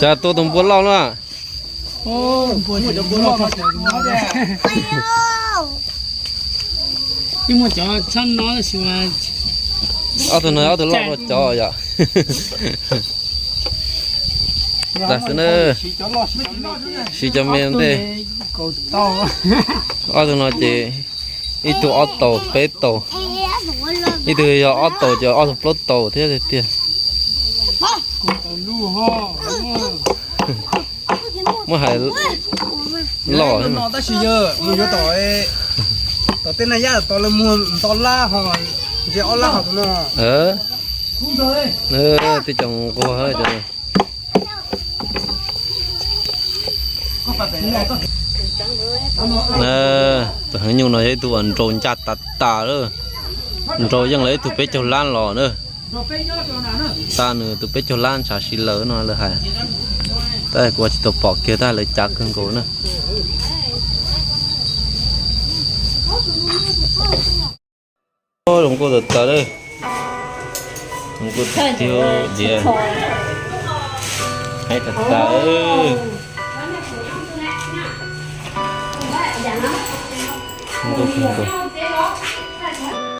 Cas tua tus npua loj na. Ob tug no ob tug loj dua cov yom. Tag xwb na. Siv cov me ntej. Ob tug no ces ib tug ob tau peb tau, ib tug yog ob tau ces ob tug plaub tau thiab tiag. Muab hais loj no tab sis yog mus yuav tom, tom tej naj yab tom lawv muag nto lab ho, ntsia ob lab ho tus no. Tej cov nquag cov. Tus heev nyuj no yog ib tug uas nrau ncaj tas tas lawm. Nrau yeej lawv ib tug peb caug lab los na. Tag nws tus peb caug lab ntshav si lawm no lawv hais. Tab kuv tsis tau pom kiag tab lawv cav kawg nkaus na. Zoo nkauj tas tas lawm. Zoo nkauj tiag tiag. Heev tas tas. Zoo nkauj kawg nkaus.